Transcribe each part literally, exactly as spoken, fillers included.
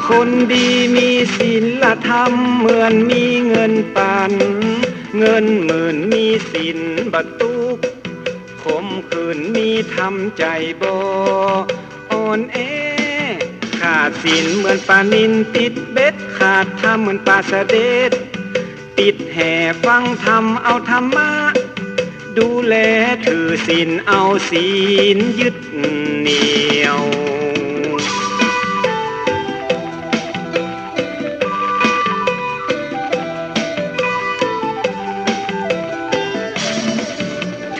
คนดีมีศีลธรรมเหมือนมีเงินปัน เงินหมื่นมีศีลบ่ตุ๊กข์ ขมขื่นมีธรรมใจ๋บ่อ่อนแอ ขาดศีลเหมือนป๋านิลติดเบ็ด ขาดธรรมเหมือนป๋าสะเด็ด ติดแหฟังธรรมเอาธรรมะ ดูแลถือศีลเอาศีลยึดเหนี่ยว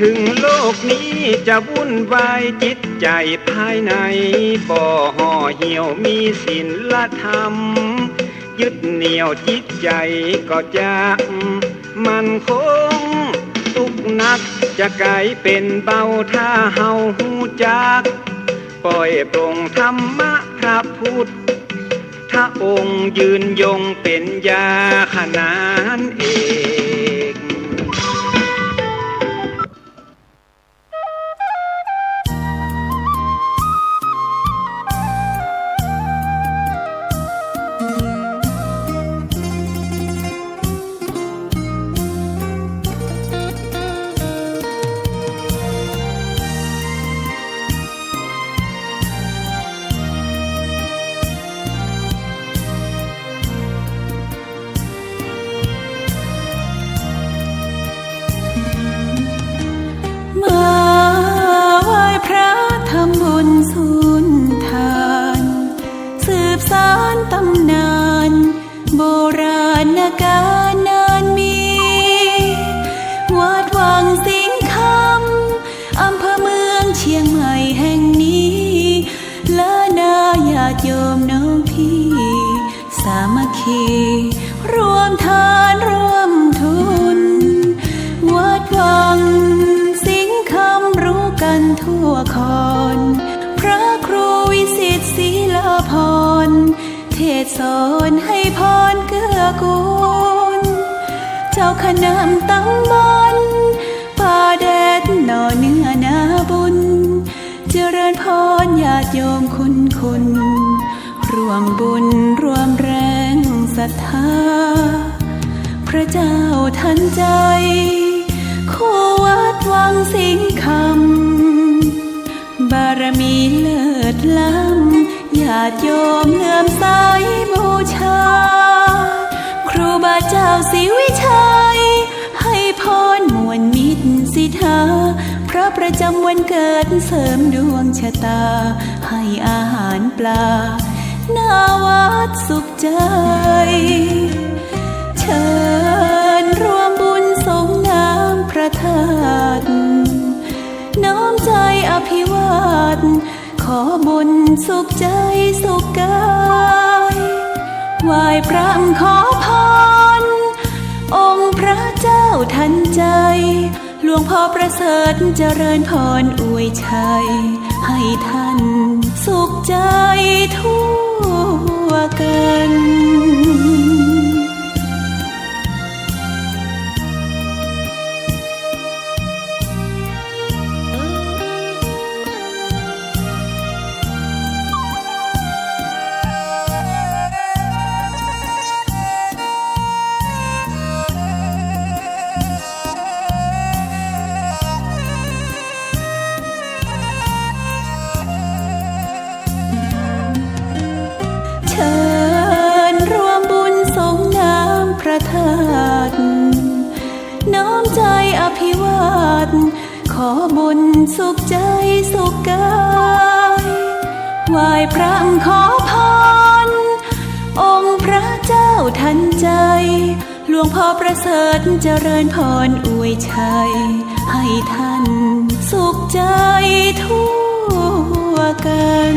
ถึงโลกนี้จะวุ่นวาย จิตใจ๋ภายในบ่ห่อเหี่ยว มีศีลธรรม ยึดเหนี่ยวจิตใจ๋ก็จะมั่นคง ตุ๊กข์หนักจะก๋ายเป๋นเบา ถ้าเฮาฮู้จัก ปล่อยปลงธรรมะพระพุทธองค์ ยืนยงเป๋นยาขนานเอก มาไหว้พระทำบุญสุนทาน สืบสานต๋ำนาน โบราณกาลนานมี วัดวังสิงห์คำ อำเภอเมืองเชียงใหม่แห่งนี้ และนาญาติโยมน้องพี่ สามัคคี ร่วมทานร่วมทุน วัดวังสิงห์คำรู้กันทั่วคอน พระครูวิสิตศรีลาภรณ์ เทศน์สอนให้พรเกื้อกูล เจ้าคณะตำบลป่าแดดหน่อเนื้อนาบุญ เจริญพรญาติโยมคุณคุณ ร่วมบุญร่วมแรงศรัทธา พระเจ้าทันใจ คู่วัดวังสิงห์คำ บารมีเลิศล้ำ ญาติโยมเลื่อมใสบูชา ครูบาเจ้าศรีวิชัย ให้พรมวลมิตรสิทธา พระประจำวันเกิดเสริมดวงชะตา ให้อาหารปลา หน้าวัดสุขใจ เชิญร่วมบุญสรงน้ำพระธาตุ น้อมใจอภิวาท ขอบุญสุขใจสุขกาย ไหว้พระขอพร องค์พระเจ้าทันใจ หลวงพ่อประเสริฐเจริญพรอวยชัย ให้ท่านสุขใจทั่วกัน เชิญร่วมบุญสรงน้ำพระธาตุ น้อมใจอภิวาท ขอบุญสุขใจสุขกาย ไหว้พระขอพร องค์พระเจ้าทันใจ หลวงพ่อประเสริฐเจริญพรอวยชัย ให้ท่านสุขใจทั่วกัน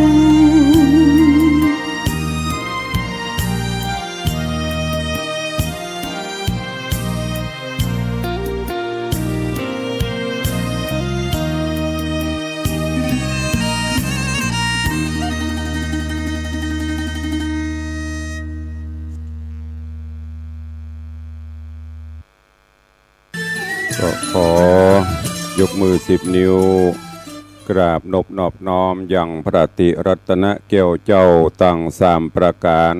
ก็ขอยกมือสิบนิ้ว กราบนบนอบน้อมยังพระติรัตนแก้วเจ้าตังสามประก๋าน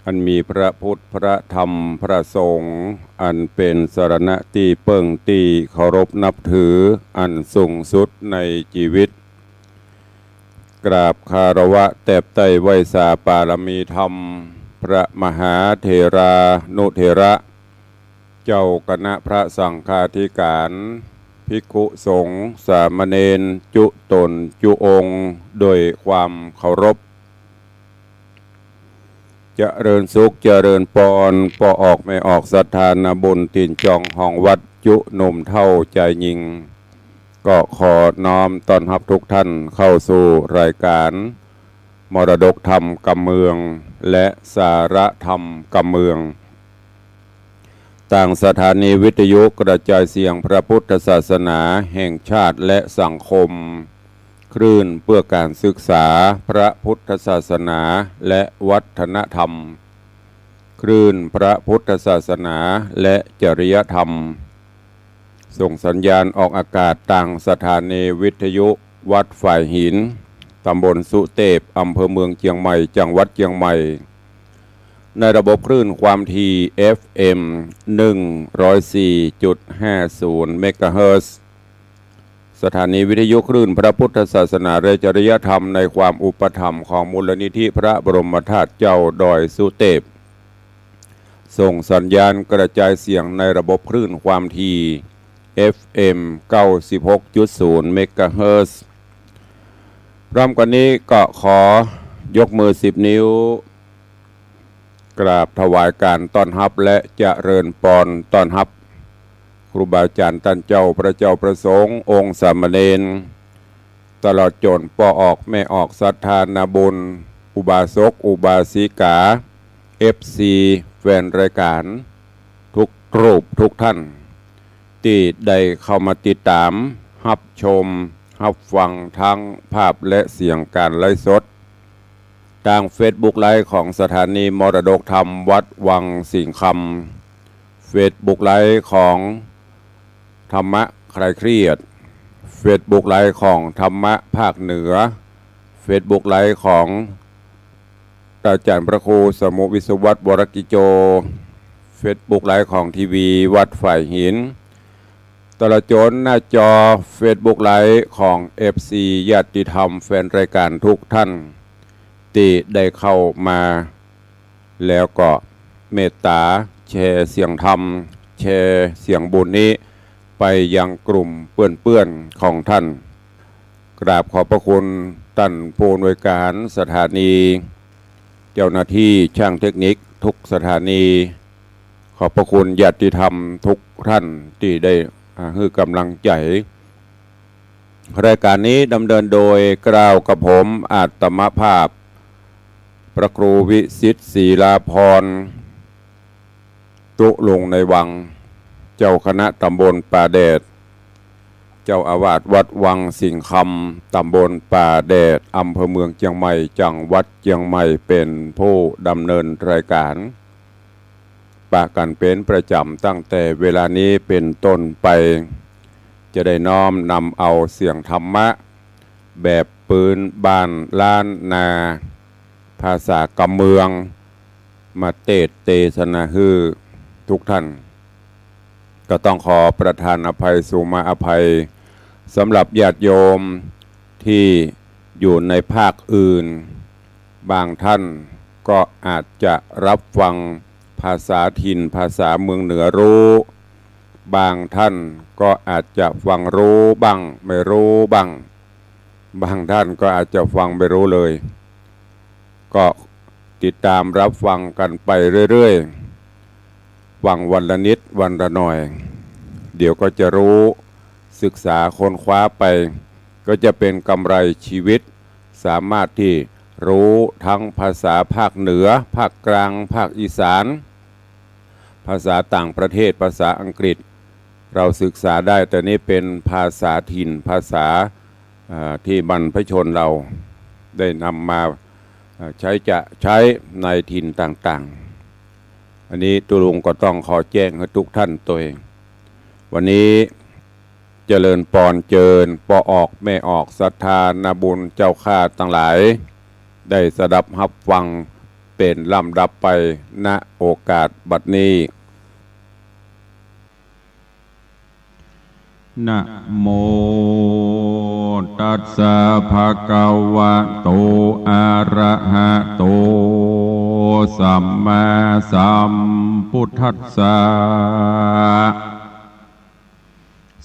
อันมีพระพุทธ พระธรรม พระสงฆ์ อันเป๋นสรณะตี้เปิ้งตี้เคารพนับถืออันสูงสุดในจีวิต กราบคารวะแตบไต้ไหว้สาปารมีธรรม พระมหาเถรานุเถระ เจ้าคณะพระสังฆาธิการ ภิกขุสงฆ์ สามเณร จุ๊ต๋นจุ๊องค์ โดยความเคารพ เจริญสุข เจริญปอน ป้อออกแม่ออกศรัทธานาบุญ ตี๋นจองห้องวัด จุ๊หนุ่มเฒ่าจายญิง ก็ขอน้อมต้อนฮับทุกท่านเข้าสู่รายการ มรดกธรรมกำเมือง และสาระธรรมกำเมือง ตางสถานีวิทยุกระจายเสียงพระพุทธศาสนาแห่งชาติและสังคม คลื่นเพื่อการศึกษาพระพุทธศาสนาและวัฒนธรรม คลื่นพระพุทธศาสนาและจริยธรรม ส่งสัญญาณออกอากาศตางสถานีวิทยุวัดฝายหิน ตำบลสุเตพ อำเภอเมืองเจียงใหม่ จังหวัดเจียงใหม่ ในระบบคลื่นความถี่ เอฟเอ็ม หนึ่งร้อยสี่จุดห้าศูนย์ เมกะเฮิรตซ์ สถานีวิทยุคลื่นพระพุทธศาสนาและจริยธรรม ในความอุปถัมภ์ของมูลนิธิพระบรมธาตุเจ้าดอยสุเตพ ส่งสัญญาณกระจายเสียงในระบบคลื่นความถี่ เอฟเอ็ม เก้าสิบหกจุดศูนย์ เมกะเฮิรตซ์ พร้อมกันนี้ก็ขอยกมือสิบนิ้ว กราบถวายการต้อนฮับและเจริญปอนต้อนฮับ ครูบาอาจารย์ต้านเจ้า พระเจ้าพระสงฆ์ องค์สามเณร ตลอดจ๋นป้อออกแม่ออกศรัทธานาบุญ อุบาสกอุบาสิกา เอฟซี แฟนรายการ ทุกรูปทุกท่าน ตี้ได้เข้ามาติดต๋าม ฮับชม ฮับฟังทั้งภาพและเสียงการไลฟ์สด ตางเฟซบุ๊กไลฟ์ของสถานีมรดกธรรมวัดวังสิงห์คำ เฟซบุ๊กไลฟ์ของธรรมะคลายเครียด เฟซบุ๊กไลฟ์ของธรรมะภาคเหนือ เฟซบุ๊กไลฟ์ของอาจารย์พระครูสมุห์วิศวัตร วรกิจโจ เฟซบุ๊กไลฟ์ของทีวีวัดฝายหิน ตลอดจ๋นหน้าจอเฟซบุ๊กไลฟ์ของเอฟซี ญาติธรรมแฟนรายการทุกท่าน ตี้ได้เข้ามา แล้วก็เมตต๋าแชร์เสียงธรรม แชร์เสียงบุญนี้ไปยังกลุ่มเปื้อนๆ ของท่าน กราบขอบพระคุณต้านผู้อำนวยการสถานี เจ้าหน้าที่ช่างเทคนิคทุกสถานี ขอบพระคุณญาติธรรมทุกท่านตี้ได้ อ่า หื้อกำลังใจ๋ รายการนี้ดำเนินโดยเกล้ากระผมอาตมาภาพ พระครูวิสิทธิ์ ศรีลาภรณ์ ตุ๊ลุงในวัง เจ้าคณะตำบลป่าแดด เจ้าอาวาสวัดวังสิงห์คำ ตำบลป่าแดด อำเภอเมืองเจียงใหม่ จังหวัดเจียงใหม่ เป๋นผู้ดำเนินรายการ ปะกั๋นเป๋นประจ๋ำ ตั้งแต่เวลานี้เป๋นต้นไป จะได้น้อมนำเอาเสียงธรรมะ แบบปื๊นบ้านล้านนา ภาษากำเมือง มาเตสน์เตสนาหื้อทุกท่าน ก็ต้องขอประทานอภัย สุมาอภัย สำหรับญาติโยมตี้อยู่ในภาคอื่น บางท่านก็อาจจะรับฟังภาษาถิ่นภาษาเมืองเหนือรู้ บางท่านก็อาจจะฟังรู้บ้างไม่รู้บ้าง บางท่านก็อาจจะฟังไม่รู้เลย ก็ติดต๋ามรับฟังกั๋นไปเรื่อยๆ ฟังวันละนิดวันละหน่อย เดี๋ยวก็จะรู้ ศึกษาค้นคว้าไป ก็จะเป๋นกำไรชีวิต สามารถตี้รู้ทั้งภาษาภาคเหนือ ภาคกลาง ภาคอีสาน ภาษาต่างประเทศ ภาษาอังกฤษ เราศึกษาได้ แต่นี้เป๋นภาษาถิ่น ภาษา อ่า ตี้บรรพชนเราได้นำมา อ่า ใช้จะใช้ในถิ่นต่างๆ อันนี้ตุ๊ลุงก็ต้องขอแจ้งหื้อทุกท่านตวย วันนี้ เจริญปอนเจิญ ป้อออกแม่ออก ศรัทธานาบุญเจ้าข้าตังหลาย ได้สดับฮับฟังเป๋นลำดับไป ณ โอกาสบัดนี้ นะโมตัสสะ ภะคะวะโต อะระหะโต สัมมาสัมพุทธัสสะ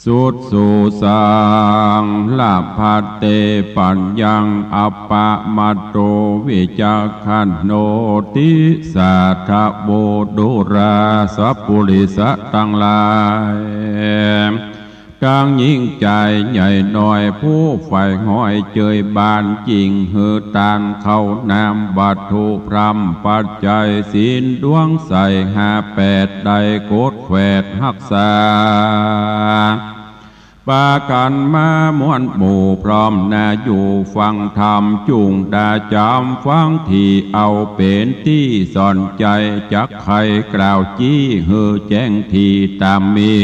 สุสุสัง ละพันเต ปัญญัง อัปปะมาโต วิจักขันโน ติสาทะโว ดูราสะปุริสะตังหลาย ตังญิงจายใหญ่น้อย ผู้ใฝ่หอยเจยบาน จิ่งหื้อตานข้าวน้ำ วัตถุพร่ำปัจจัย ศีลดวงใสห้าแปด ได้กดแขวดฮักษา ปากั๋นมามวลหมู่ พร้อมหน้าอยู่ฟังธรรม จุ่งดาจ๋ำฟัง ตี้เอาเป๋นตี้สอนใจ๋ จักใค่กล่าวจี้ หื้อแจ้งตี้ต๋ามมี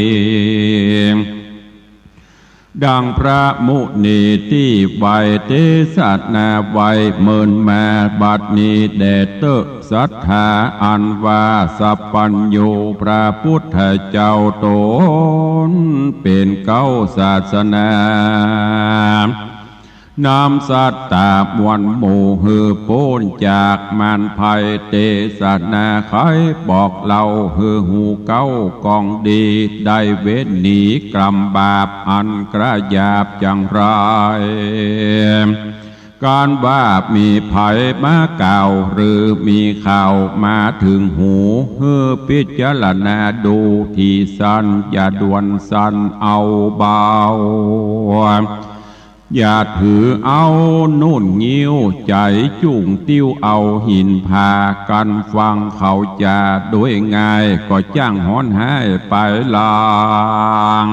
ดังพระมุนีตี้ไหว้ เตสนาไว้เมินมา บัดนี้แด่เต๊อะ ศรัทธาอันว่าสัพพัญญู พระพุทธเจ้าต๋นเป๋นเก๊าศาสนา นำสัตตามวลหมู่ หื้อป๊นจากมารภัย เตสนาไขบอกเล่า หื้อฮู้เก๊ากองดี ได้เว้นหนีกรรมบาป อันกระหยาบจังไร ก๋านว่ามีใผมากล่าว หรือมีข่าวมาเถิงหู หื้อพิจารณาดูตี้สั้น อย่าด่วนสั้นเอาเบา อย่าถือเอานุ่นงิ้ว ใจ๋จุ่งติ้วเอาหินผา กั๋นฟังเขาจาโดยง่าย ก็จ้างฮ้อนฮ้ายไปลาง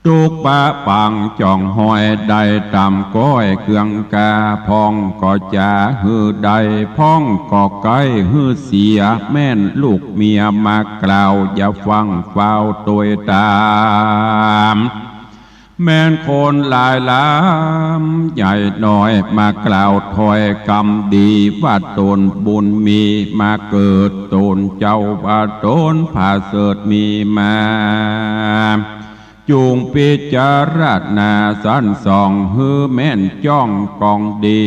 ตุ๊กปะปังจ่องฮอย ได้ต๋ามก้อยเกืองกา พ่องก็จ๋าหื้อได้ พ่องก็ใก้หื้อเสีย แม่นลูกเมียมากล่าว อย่าฟังฟ้าวตวยต๋าม แม่นคนหลายหลามใหญ่น้อย มากล่าวถ้อยกำดี ว่าต๋นบุญมีมาเกิด ต๋นเจ้าว่าต๋นผาเสริฐมีมา จุ่งพิจารณาสันส่อง หื้อแม่นจ้องกองดี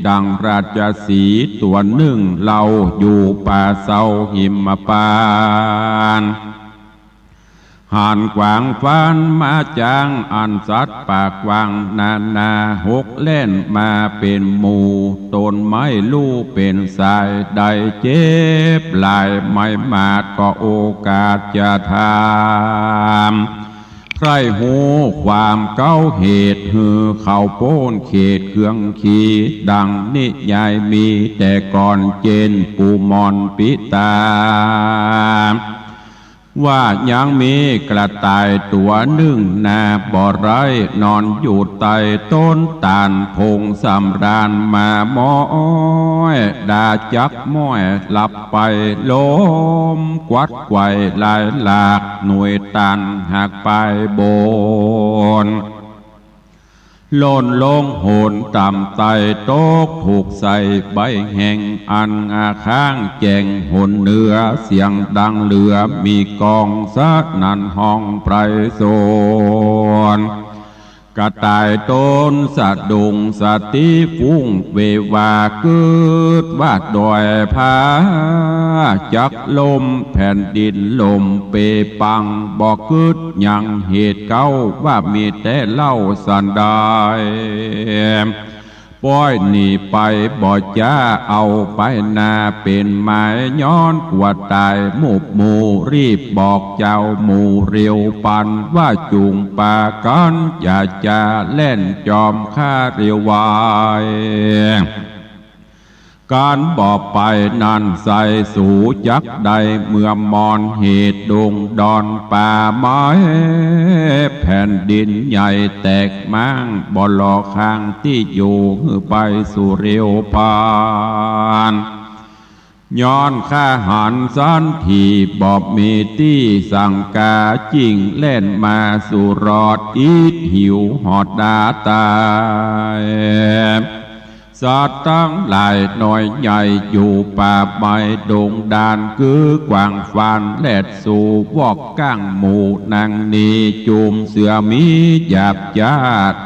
ดังราชสีห์ตั๋วนึ่งเล่า อยู่ป่าเซาหิมพานต์ หันขวางฟันมาจ๊าง อันสัตว์ป่ากว้างนานา หกแล่นมาเป๋นหมู่ ต๋นไม่ฮู้เป๋นสาย ได้เจ็บหลาย ไม่มาดก็โอกาสจะถาม ใคร่ฮู้ความเก๊าเหตุ หื้อเขาป๊นเขตเคืองขีด ดังนิยายมีแต่ก่อน เจนปู่หม่อนปิตา ว่ายังมีกระต่ายตั๋วนึ่งนาบ่ไร้ นอนอยู่ใต้ต้นตาล ผงสำราญมาม้อย ดาจักม้อยหลับไป ลมกวัดไกว่ลายหลาก หน่วยตาลหักปลายบน หล่นลงโหนต่ำไต้ ตกถูกใส่ใบแห้ง อันอาข้างแจ้งหนเหนือ เสียงดังเหลือมีก้อง สนั่นฮ้องไพรสน กระต่ายต๋นสะดุ้ง สติฟุ้งเววา กึ๊ดว่าดอยผาจักล่ม แผ่นดินล่มเปปัง บ่กึ๊ดหยังเหตุเก๊า ว่ามีแต่เล่าสันดาย ป้อยหนีไปบ่จ๊า เอาไปนาเป๋นหมาย ย้อนกั๋วต๋ายหมู่หมู่ รีบบอกเจ้าหมู่เร็วปัน ว่าจุ่งปากั๋น อย่าจะแล่นจอมข้าเร็วไว ก๋านบ่ไปนั้นไส้สูจักได้ เมื่อมอนเหตุดงดอนป่าไม้ แผ่นดินใหญ่แตกม้าง บ่หล่อข้างตี้อยู่ หื้อไปสู่เร็วปัน ย้อนข้าหันสันตี้บ่มีตี้สังก๋า จึ่งแล่นมาสู่รอด อิดหิวหอดดาตาย สัตว์ตังหลายน้อยใหญ่ อยู่ป่าไม้ดงดาน กื๊อกวางฟานแลดสู่ วอกก้างหมู่นางนี้ จุมเสือหมีหยาบจ๊า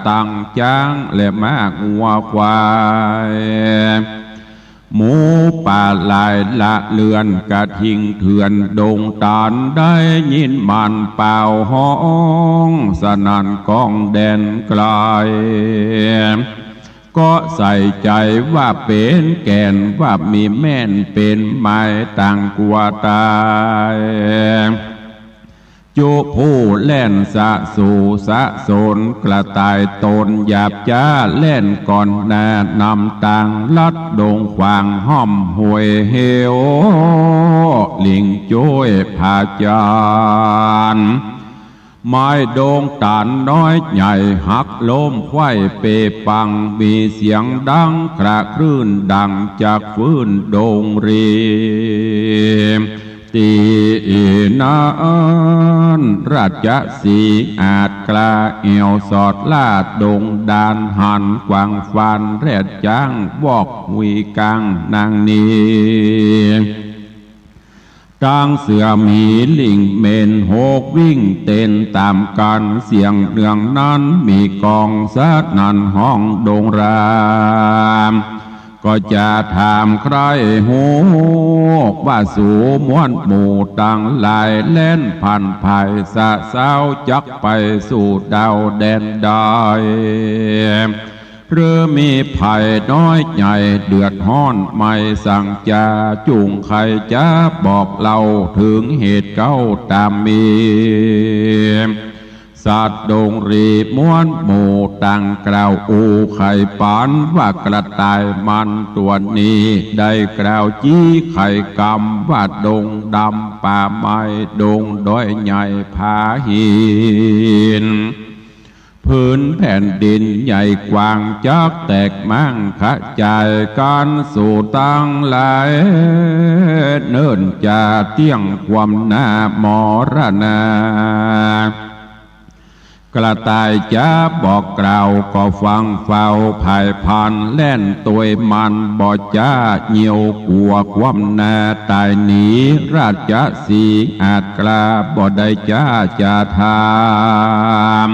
ตังจ๊างและม้างัวควาย หมูป่าหลายละเลือน กระทิงเถื่อนดงตาล ได้ยินมันป่าวฮ้อง สนั่นก้องแดนไกล ก็ใส่ใจ๋ว่าเป๋นแก่น ว่ามีแม่นเป๋นไม้ ต่างกั๋วต๋าย จุผู้แล่นสะสู่สะสน กระต่ายต๋นหยาบจ๊า แล่นก่อนหน้านำตาง ลัดดงขวางห้อมห้วยเหว ลิงจ้วยผาจาน ไม้ดงต๋านน้อยใหญ่ หักล้มไขว้เปปัง มีเสียงดังคระครื้น ดั่งจักฟื้นดงรี ตี้นั้น ราชสีห์อาจกล้า แอ่วสอดล่าดงดาน หันกวางฟานแลดจ๊าง วอกหุยก้างนางนี้ ตังเสือหมีลิงเม่นหกวิ่งเต้นต๋ามกั๋น เสียงเนืองนั้นมีก้องสนั่นฮ้องดงราม ก็จะถามใคร่ฮู้ ว่าสูมวลหมู่ตังหลาย แล่นผ่านผายสะเซ้า จักไปสู่ดาวแดนใด หรือมีภัยน้อยใหญ่เดือดฮ้อน ไม่สังจา จุ่งใค่จะบอกเล่า เถิงเหตุเก๊าต๋ามมี สัตว์ดงรีมวลหมู่ต่างกล่าวอู้ไขปัน ว่ากระต่ายมันตั๋วนี้ ได้กล่าวจี้ไขกำ ว่าดงดำป่าไม้ ดงดอยใหญ่ผาหิน ผืนแผ่นดินใหญ่กว้าง จักแตกม้างขะจายกั๋น สูตังหลายเนิ่นจะเตี้ยงความหน้ามรณา กระต่ายจะบอกกล่าว ก็ฟังเฝ้าผายพลัน แล่นตวยมันบ่จ๊า เหี่ยวกั๋วความหน้าต๋ายหนี ราชสีห์อาจกล้า บ่ได้จ๊าจะถาม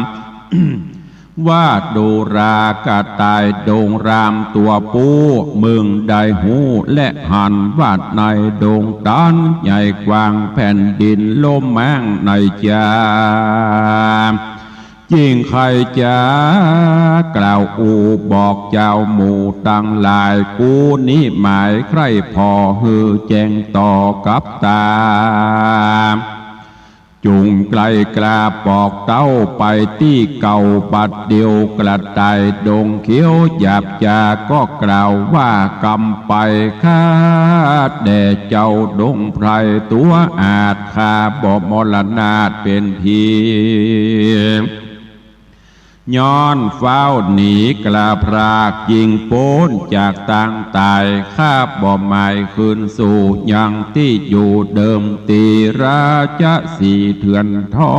ว่าดูรากระต่ายดงรามตั๋วปู้ มึงได้ฮู้และหัน ว่าในดงต๋านใหญ่กว้าง แผ่นดินล้มม้างในจา จิ่งใค่จะกล่าวอู้บอกเจ้าหมู่ตังหลาย กูนี้หมายใคร่ผ่อหื้อแจ้งต่อกับต๋า จุ่งไกล้กล้าบอกเต้าไปตี้เก่าบัดเดี่ยว กระต่ายดงเขียวหยาบจาก็กล่าวว่ากำไป ข้าแด่เจ้าดงไพรตั๋วอาจ ข้าบ่มรณาทเป๋นผี ย้อนฟ้าวหนีกล้าพราก จิ่งป๊นจากตางต๋าย ข้าบ่หมายคืนสู่ยังตี้อยู่เดิมตี้ ราชสีห์เถื่อนทอ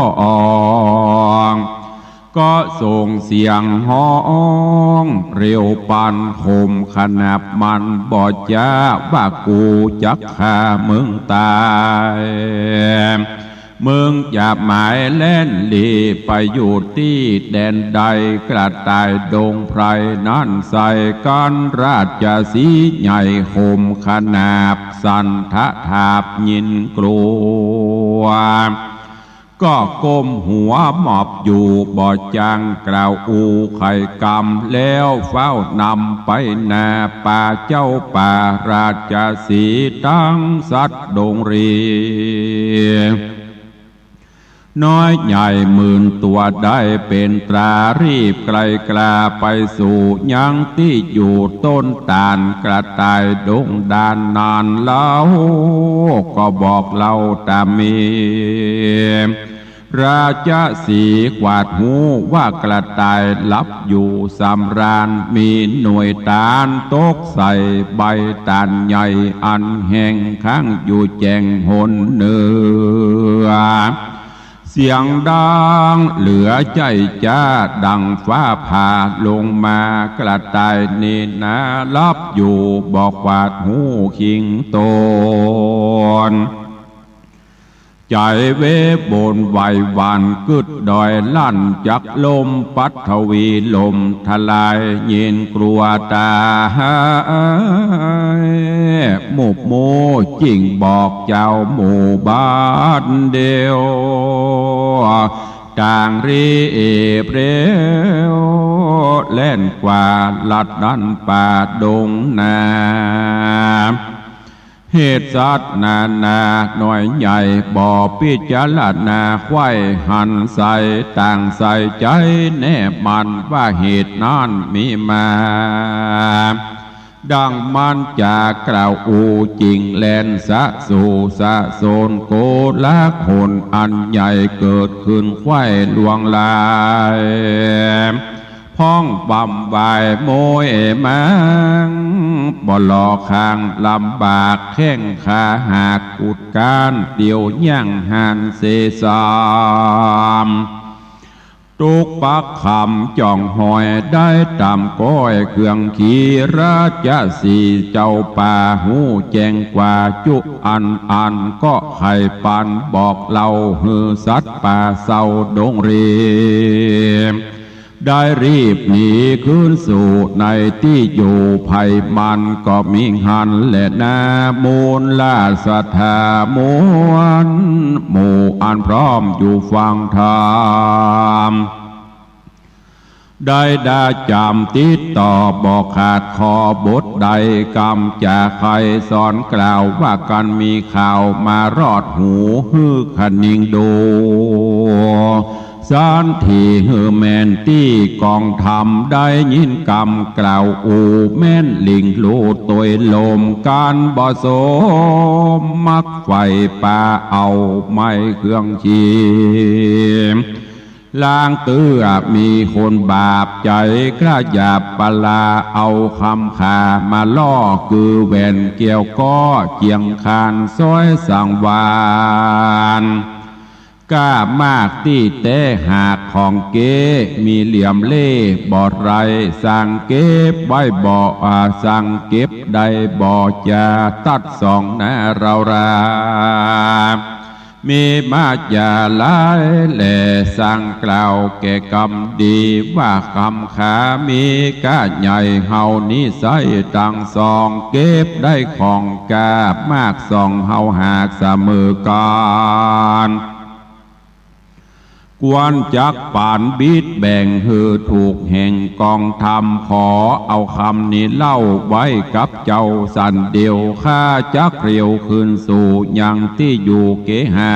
ง ก็ส่งเสียงฮ้องเร็วปาน ข่มขนาบมันบ่จ๊า ว่ากูจักฆ่ามึงต๋าย มึงจะหมายแล่นหลีไปอยู่ตี้แดนใด กระต่ายดงไพรนั้นใส่กั๋น ราชสีห์ใหญ่ข่มขนาบ สั่นทะถาบยินกลัว ก็ก้มหัวหมอบอยู่บ่จางกล่าวอู้ไขกำ แล้วฟ้าวนำไปหน้าป่าเจ้าป่า ราชสีห์ตังสัตว์ดงรี น้อยใหญ่หมื่นตั๋วได้เป๋นตรา รีบไกล้กล้าไปสู่ยังตี้อยู่ต้นต๋าล กระต่ายดงดานนั้นเล่า ก็บอกเล่าต๋ามมี ราชสีห์กวาดฮู้ว่ากระต่ายหลับอยู่สำราญ มีหน่วยตาลตกใส่ใบตาลใหญ่ อันแห้งค้างอยู่แจ้งหนเหนือ เสียงดังเหลือใจ้จ๊าดังฟ้าผ่าลงมา กระต่ายนี่นาหลับอยู่บ่กวาดฮู้คิงตน ใจ๋เวบนไหวหวั่นกึ๊ดดอยลั่นจักลม ปัทวีลมทลายยินกลัวต๋าย มุบมูจึ่งบอกเจ้าหมู่บ้านเดียว ต่างรีบเร็วแล่นกว่าลัดดั้นป่าดงนา เหตุสัตว์นานาน้อยใหญ่ บ่พิจารณาใค่หันใส่ ต่างใส่ใจ๋แน่มั่นว่าเหตุนั้นมีมา ดังมารจากล่าวอู้ จึ่งแล่นสะสู่สะสนโกลาหลอันใหญ่ เกิดขึ้นไขว้ลวงลาย พ้องบำวายโมยมัง บ่หล่อข้างลำบาก แข้งขาหักกุดก้าน เดี่ยวย่างหันเสสาม ตุกปักคำจ่องหอย ได้ต๋ามก้อยเครื่องขี่ ราชสีห์เจ้าป่าฮู้แจ้งกว่าจุอันอัน ก็ใค่ปันบอกเล่าหื้อสัตว์ป่าเศร้าดงเร ได้รีบหนีคืนสู่ในตี้อยู่ ไผมันก็มีหั้นแลนา มูลราชธามวลหมู่อันพร้อมอยู่ฟังธรรม ได้ดาจ๋ำติดต่อบ่ขาดข้อบทใด กำจ๋าใค่สอนกล่าวว่ากั๋น มีข่าวมารอดหูหื้อคะนิงดู สันทีหื้อแม่นตี้กองธรรม ได้ยินกำกล่าวอู้ แม่นหลิ่งลู่ตวยลม ก๋านบ่สมมักใฝ่ป่า เอาไม้เครื่องขี่ ลางเตื้อมีคนบาปใจ๋ กล้าหยาบปลา เอาคำขามาล่อ คือแหวนแก้วก็เจียงคานซ้อยสังวาล กล้ามากตี้แต๊หากของเก๊ มีเหลี่ยมเล่ห์บ่ไร สั่งเก็บไว้บ่ อ่า สั่งเก็บได้บ่ จะตัดสองนาเรารา มีมาจ๋าหลายแล สั่งกล่าวแก่กำดี ว่าคำขามีก้าใหญ่ เฮานี้ใส้ตังสอง เก็บได้ของก้ามากสอง เฮาหากเสมอกั๋น ควรจักปันบิดแบ่งหื้อถูกแห่งกองธรรม ขอเอาคำนี้เล่าไว้กับเจ้าสันเดียว ข้าจักเร็วคืนสู่ยังตี้อยู่เกหา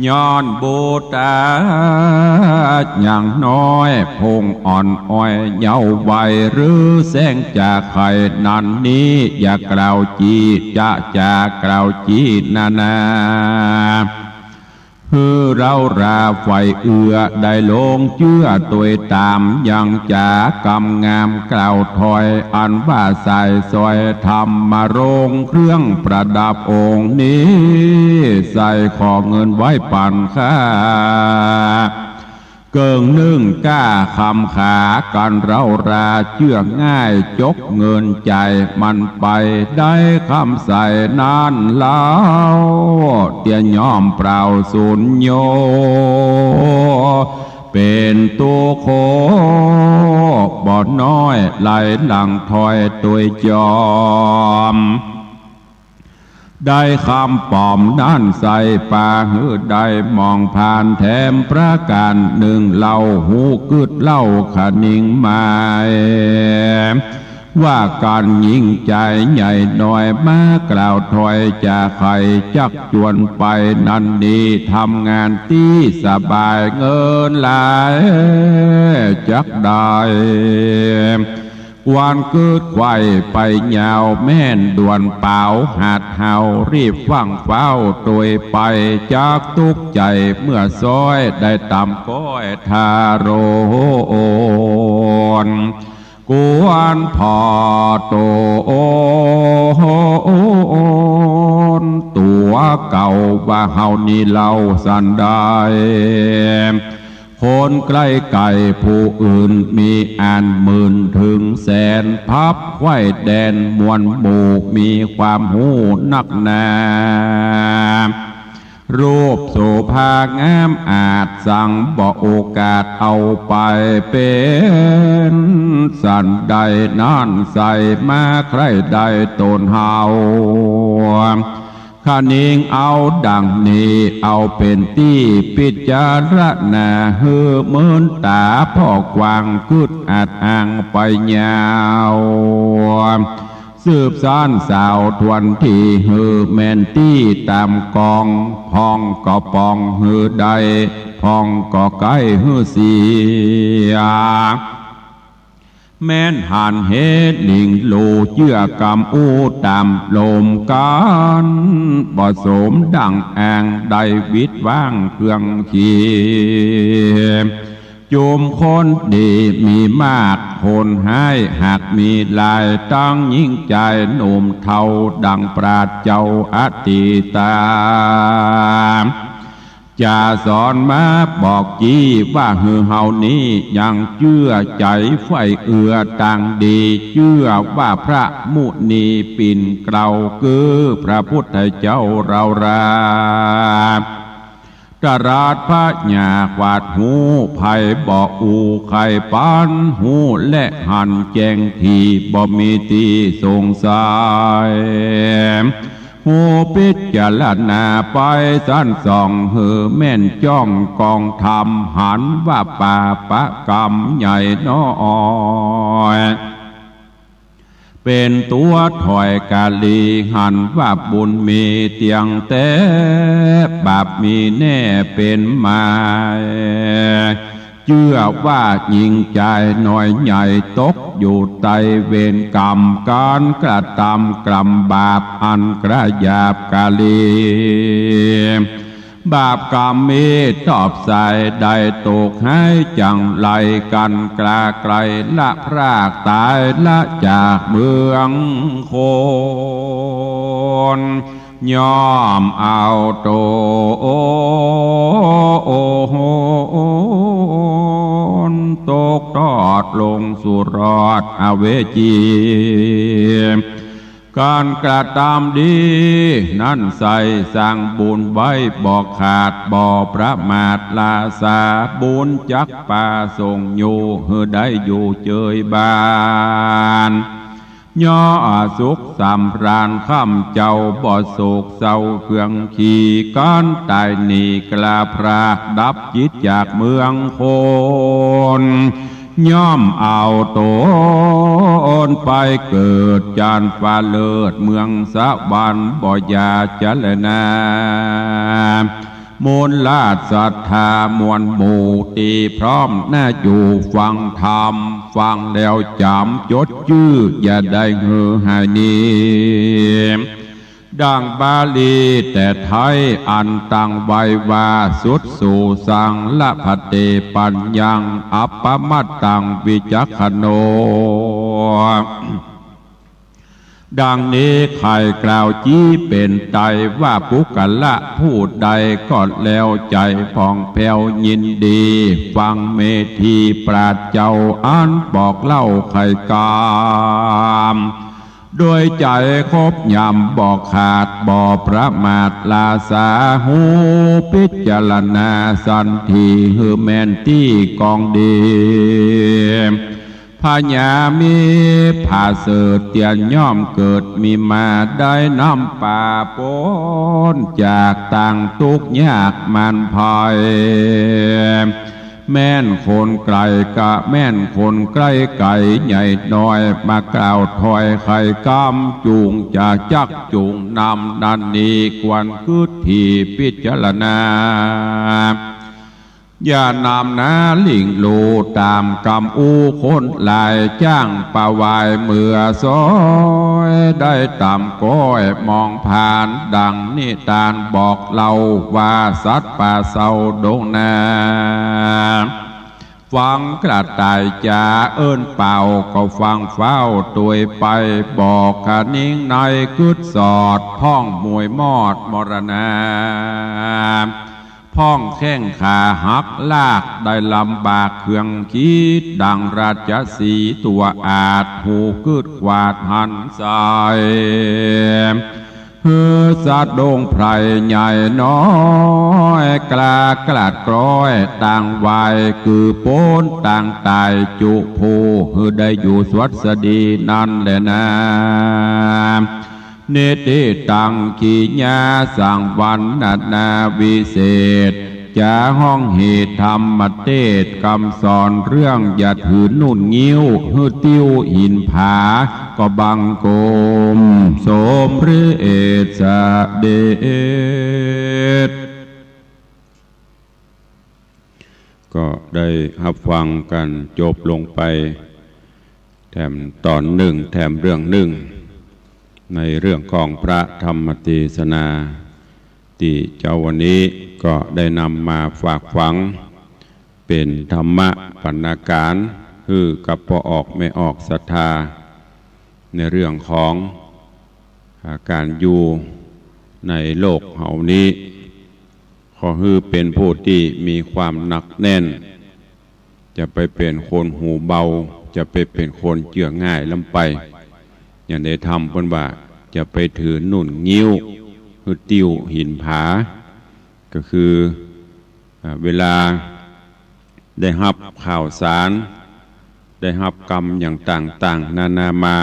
ย้อนบุตรายังน้อย พงอ่อนอ้อยเยาว์วัย หรือแสงจ๋าใค่นั้นนี้ อย่ากล่าวจี้ จะ จะกล่าวจี้นานา หื้อเราราใฝ่เอื้อ ได้ลงเจื้อตวยต๋าม ยังจ๋ากำงามกล่าวถ้อย อันว่าสายสร้อยธรรมรงค์ เครื่องประดับองค์นี้ ใส่ขอเงินไว้ปันข้า เกิ่งนึ่งก้าคำขา กั๋นเราราเจื้อง่าย จกเงินจ่ายมันไป ได้คำใส่นั้นเล่า เตียย่อมเปล่าสูญโย เป๋นตุ๊กข์โขบ่น้อย ไหลหลั่งถ้อยตวยจอม ได้คำป๋อมนั้นใส่ป่า หื้อได้มองผ่านแถมประก๋านนึ่ง เล่าฮู้กึ๊ดเล่าคะนิงหมาย ว่ากั๋นยิ่งใจ๋ใหญ่น้อย มากล่าวถ้อยจ๋าใค่จักจวนไป นั้นนี้ทำงานตี้สบาย เงินหลายจักได้ ควรกึ๊ดไขว่ไปยาวแม่นด่วนเป๋า หัดเฮารีบฟั่งฟ้าวโตยไป จักตุ๊กใจ๋เมื่อซ้อยได้ต๋ำก้อยทารน ควรผ่อตนตั๋วเก่าว่าเฮานี้เล่าสันใด คนใก้ไก๋ผู้อื่นมีอันหมื่นเถิงแสน พับไขว่แดนมวลหมู่มีความฮู้นักหนา รูปโสภางามอาจสังบ่โอกาสเอาไปเป๋นสันใด นั้นใส่มาใคร่ได้ต๋นเฮา คะนิงเอาดังนี้ เอาเป๋นตี้ปิจารณา หื้อเมินต๋าผ่อกว้าง กึ๊ดอัดอ้างไปยาว สืบสานสาวทวนที หื้อแม่นตี้ต๋ามกอง พ่องก็ป่องหื้อได้ พ่องก็ใก้หื้อเสีย แม่นหันเหตุหนิงโล เจื้อกำอู้ต๋ามลมกั๋น บ่สมดั่งอ้างได้วิดว้างเครื่องขี จุมคนดีมีมาก คนฮ้ายหากมีหลาย ตังญิงจายหนุ่มเฒ่า ดั่งปราชญ์เจ้าอตีตา จะสอนมาบอกจี้ว่า หื้อเฮานี้ยังเจื้อใจ๋ใฝ่เอือตางดี เจื้อว่าพระมุนีปิ่นเกล้า คือพระพุทธเจ้าเฮารา ตรัสพญาขวาดฮู้ ใผบ่อู้ใค่ปันฮู้ และหันแจ้งถี่ บ่มีตี้สงสัย ฮู้ปิจารณาไปสันส่อง หื้อแม่นจ้องกองธรรม หันว่าปาปะกรรมใหญ่น้อย เป๋นตั๋วถ้อยกาลี หันว่าบุญมีเตี้ยงแต๊ บาปมีแน่เป๋นหมาย เจื้อว่าญิงจายน้อยใหญ่ ตกอยู่ใต้เวรกรรม ก๋านกระตำกรรมบาป อันกระหยาบกาลี บาปกรรมมีตอบสายได้ตกหายจั่งไร กั๋นกล้าไกลละพรากต๋ายละจากเมืองคน ย่อมเอาต๋นตกตอดลงสู่รอดอเวจี ก๋านกระตำดีนั้นใส่ สร้างบุญไว้บ่ขาด บ่ประมาทลาสา บุญจักปาส่งอยู่ หื้อได้อยู่เจยบาน ย่อสุขสำราญค่ำเจ้า บ่โศกเศร้าเครื่องขี ก๋านต๋ายหนีกล้าพราก ดับจิตจากเมืองคน ย่อมเอาต๋นไปเกิดจั้นฟ้าเลิศเมืองสวรรค์ บ่อย่าเจรนา มวลราชศรัทธามวลหมู่ตี้พร้อมหน้าอยู่ฟังธรรม ฟังแล้วจ๋ำจดจื้อ อย่าได้หื้อหายหนี ดั่งบาลีแต่ไทยอันตั้งไว้ว่า สุดสูสังละพันเต ปัญญังอัปปมัตตังวิจักขโณ ดังนี้ใค่กล่าวจี้เป๋นไตรว่า บุคคละผู้ใดก็แล้วใจ๋ผ่องแผ้วยินดี ฟังเมธีปราชญ์เจ้าอันบอกเล่าไขกำ โดยใจ๋ครบยำบ่ขาดบ่ประมาทลาสา ฮู้ปิจารณาสันที หื้อแม่นตี้กองดี พญามีผาเสริฐเตียนย่อมเกิดมีมา ได้น้ำปาป๊นจากตางตุ๊กข์ยากมารภัย แม่นคนไก๋กะแม่นคนใก้ไก๋ใหญ่น้อย มากล่าวถ้อยไขกำ จุ่งจะจักจุ่งนำนั้นนี้ ควรกึ๊ดถี่ปิจารณา อย่านำนาลิ่งลู่ต๋ามกำอู้คนหลาย จ้างปะวายเมือซ้อยได้ต๋ามก้อย มองผ่านดังนิตานบอกเล่าว่า สัตว์ป่าเศร้าดงนา ฟังกระต่ายจ๋าเอิ้นเป่าก็ฟังเฝ้าตวยไป บอกขะนิงในกึ๊ดสอด พ่องมวยมอดมรณา พ่องแข้งขาหักลากได้ลำบากเครื่องคิด ดังราชสีห์ตั๋วอาด หูกึ๊ดขวาดหันใส หื้อสะดุ้งไพร่ใหญ่น้อย กล้ากลาดกล้อยต่างวาย กือป๊นต่างต๋ายจุผู้ หื้อได้อยู่สวัสดีนั้นแลนา นิติตังกิยาสังวรรณนาวิเศษ จะฮ้องเหตุธรรมเตศน์ กำสอนเรื่องอย่าถือนุ่นงิ้ว หื้อติ้วหินผา ก็บังคมสมเร็จเสด็จ ก็ได้ฮับฟังกั๋นจบลงไป แถมต๋อนนึ่ง แถมเรื่องนึ่ง ในเรื่องของพระธรรมเตสนา ตี้เจ๊าวันนี้ก็ได้นำมาฝากฝัง เป๋นธรรมะบรรณาการ หื้อกับป้อออกแม่ออกศรัทธา ในเรื่องของ อ่า ก๋านอยู่ในโลกเฮานี้ ขอหื้อเป๋นผู้ตี้มีความหนักแน่น จะไปเป๋นคนหูเบา จะไปเป๋นคนเจื้อง่ายล้ำไป อย่างในธรรมเปิ้นว่า จะไปถือนุ่นงิ้ว หื้อติ้วหินผา ก็คือ อ่า เวลาได้ฮับข่าวสาร ได้ฮับกำอย่างต่างๆ นานามา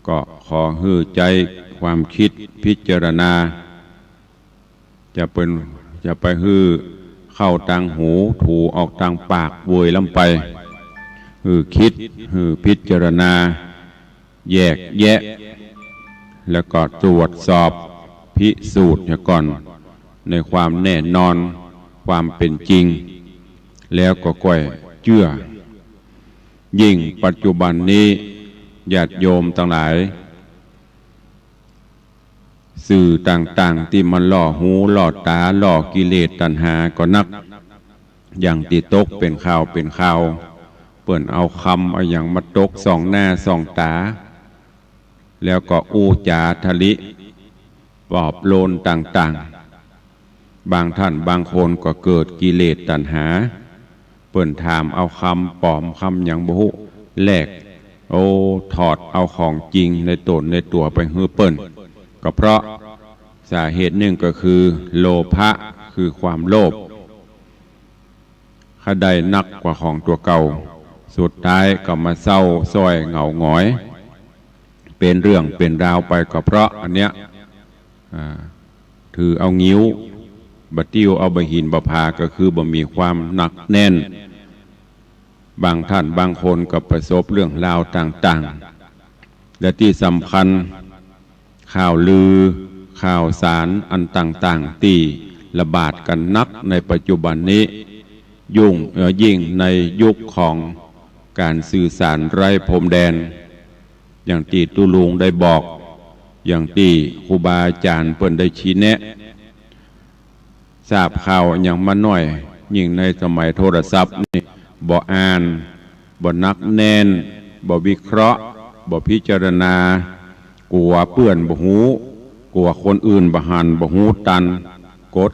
ก็ขอหื้อใจ๊ความกึ๊ดพิจารณา จะเป๋น จะไปหื้อเข้าตางหู ถูออกตางปากเวยล้ำไป หื้อกึ๊ด หื้อพิจารณา แยกแยะ แล้วก็ตรวจสอบพิสูจน์เหียก่อน ในความแน่นอน ความเป๋นจริง แล้วก็ก้อยเจื้อ ยิ่งปัจจุบันนี้ ญาติโยมตังหลาย สื่อต่างๆ ตี้มันล่อหูล่อต๋า ล่อกิเลสตัณหาก็นัก อย่างตี้ตกเป๋นข่าวเป๋นข่าว เปิ้นเอากำเอาหยังมาตกส่องหน้าส่องต๋า แล้วก็อู้จ๋าทะลิปลอบโลนต่างๆ บางท่านบางคนก็เกิดกิเลสตัณหา เปิ้นถามเอากำป๋อมกำหยังบ่ฮู้ แลก โอ้ ถอดเอาของจริงในต๋นในตั๋วไปหื้อเปิ้น ก็เพราะสาเหตุนึ่งก็คือโลภะ คือความโลภ ใค่ได้นักกว่าของตั๋วเก่า สุดท้ายก็มาเศร้าส้อยเหงาหงอย เป๋นเรื่องเป๋นราวไป ก็เพราะอันเนี้ย อ่า ถือเอางิ้ว บ่าติ้วเอาบ่าหินบ่าผา ก็คือบ่มีความหนักแน่น บางท่านบางคนก็ประสบเรื่องราวต่างๆ และตี้สำคัญ ข่าวลือ ข่าวสารอันต่างๆ ตี้ระบาดกั๋นนักในปัจจุบันนี้ ยุ่ง เอ่อ ยิ่งในยุคของก๋านสื่อสารไร้พรมแดน อย่างตี้ตุ๊ลุงได้บอก อย่างตี้ครูบาอาจ๋ารย์เปิ้นได้ชี้แนะ ทราบข่าวหยังมาหน้อย ยิ่งในสมัยโทรศัพท์นี่ บ่อ่าน บ่หนักแน่น บ่วิเคราะห์ บ่พิจารณา กั๋วเปื้อนบ่ฮู้ กั๋วคนอื่นบ่หันบ่ฮู้ตัน กด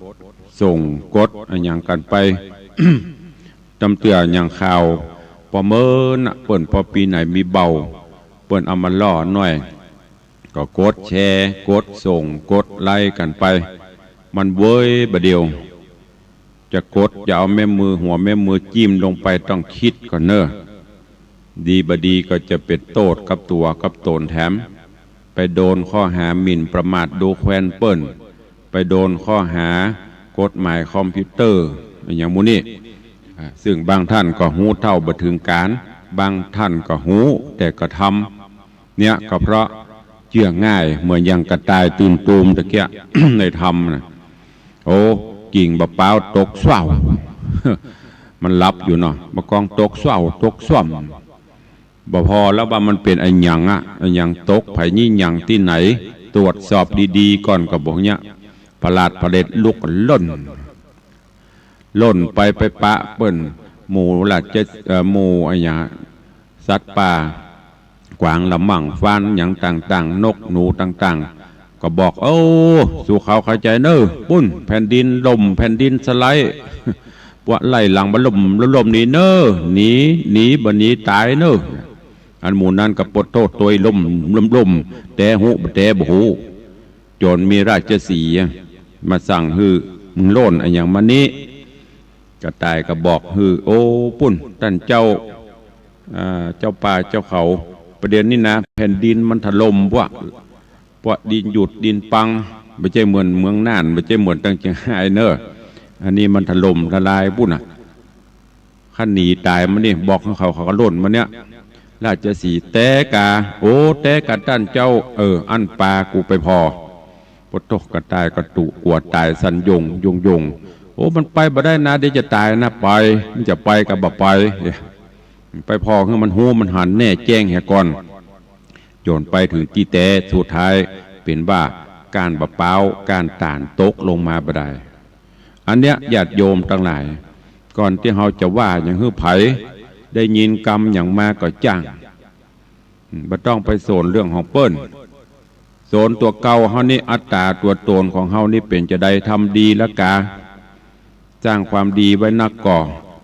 ส่ง กดอะหยังกั๋นไป ตำเตื้ออย่างข่าว ปอเมินน่ะ เปิ้นปอปี๋ไหนมีเบา เปิ้นเอามาล่อหน้อย ก็กดแชร์ กดส่ง กดไลก์กั๋นไป มันเวยบ่าเดี่ยว จะกด จะเอาแม่มือ หัวแม่มือจิ้มลงไป ต้องกึ๊ดก่อนเน่อ ดีบ่าดีก็จะเป๋นโต้ษกับตั๋วกับต๋นแถม ไปโดนข้อหาหมิ่นประมาทดูแควนเปิ้น ไปโดนข้อหากฎหมายคอมพิวเตอร์ อะหยังหมู่นี้ อ่า ซึ่งบางท่านก็ฮู้เท่าบ่เถิงก๋าน บางท่านก็ฮู้แต่กระทำ เนี่ยก็เพราะเจื้อง่าย เหมือนอย่างกระต่ายตื่นตูมตะเกียะ ในธรรมน่ะ โอ้ กิ่งบ่าป๊าวตกสว้าว มันหลับอยู่เนาะ บ่ากองตกเส้าตกส้วม บ่พอแล้วว่ามันเป๋นอะหยังอะ อะหยังตก ใผยี่หยังตี้ไหน ตรวจสอบดีๆ ก่อน ก็บ่าเยียะ ผลาดผลิตลุกล่น ล่นไป ไปปะเปิ้น หมู่ราช เอ่อ หมู่อะหยัง สัตว์ป่า กวางละมั่ง ฟานหยังต่างๆ นกหนูต่างๆ ก็บอก โอ้ สู้เขาเข้าใจ๋เน่อ ปุ้น แผ่นดินล่ม แผ่นดินสไลด์ ปวะไล่หลังบ่าล่ม ล่มหนีเน่อ หนี หนี บ่หนีต๋ายเน่อ อันหมู่นั้นก็ปะโต้ตวยล่ม ล่ม ล่ม แตฮู้บ่แตบ่ฮู้ จ๋นมีราชสีห์มาสั่งหื้อ มึงโล่นอะหยังมานี้ กระต่ายก็บอกหื้อ โอ้ ปุ้น ต้านเจ้า อ่า เจ้าป่าเจ้าเขา ประเดี๋ยวนี้นะ แผ่นดินมันถล่มปวะ ปวะดินหยุดดินปัง บ่ใจ้เหมือนเมืองน่าน บ่ใจ้เหมือนตังเจียงฮายเน่อ อันนี้มันถล่มทลายปุ้นน่ะ คันหนีต๋ายมานี่ บอกหื้อเขา เขาก็ล่นมาเนี่ย ราชสีห์แต๊ก๋า โอ้ แต๊ก๋าต้านเจ้า เออ อั้นปากูไปผ่อ ปะโต้ กระต่ายก็ตุ๊กั๋วต๋ายสั่นโยง โยง โยง โอ้ มันไปบ่ได้นะ เดี๋ยวจะต๋ายนะ ไป มันจะไปก็บ่ไป เอ๊ะ ไปผ่อหื้อมันฮู้มันหันแน่แจ้งเหียก่อน จ๋นไปเถิงตี้แต๊ สุดท้ายเป๋นว่าก้านบ่าป๊าว ก้านต๋าลตกลงมาบ่ดาย อันเนี้ยญาติโยมตังหลาย ก่อนตี้เฮาจะว่าหยังหื้อใผ ได้ยินกำหยังมาก็จ้าง อืม บ่ต้องไปสนเรื่องของเปิ้น สนตั๋วเก่าเฮานี่ อัตต๋าตั๋วต๋นของเฮานี่เป๋นจาใด ทำดีละกา สร้างความดีไว้นักก่อ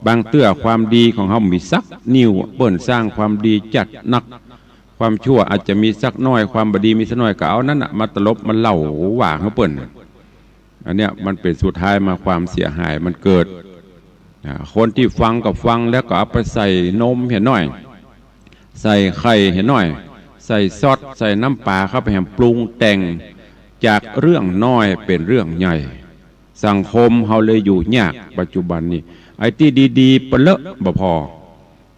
บางเตื้อความดีของเฮาบ่มีสักนิ้ว เปิ้นสร้างความดีจัดนัก ความชั่วอาจจะมีสักน้อย ความบ่ดีมีสักน้อย ก็เอานั้นน่ะมาตลบมาเล่าว่าหื้อเปิ้น อันเนี้ยมันเป๋นสุดท้ายมาความเสียหายมันเกิด อ่า คนตี้ฟังก็ฟังแล้วก็เอาไปใส่นมเหียหน้อย ใส่ไข่เหียหน้อย ใส่ซอส ใส่น้ำป๋าเข้าไปแหมปรุงแต่ง จากเรื่องน้อยเป๋นเรื่องใหญ่ สังคมเฮาเลยอยู่ยากปัจจุบันนี้ ไอ้ตี้ดีๆ ปะเลอะบ่พอ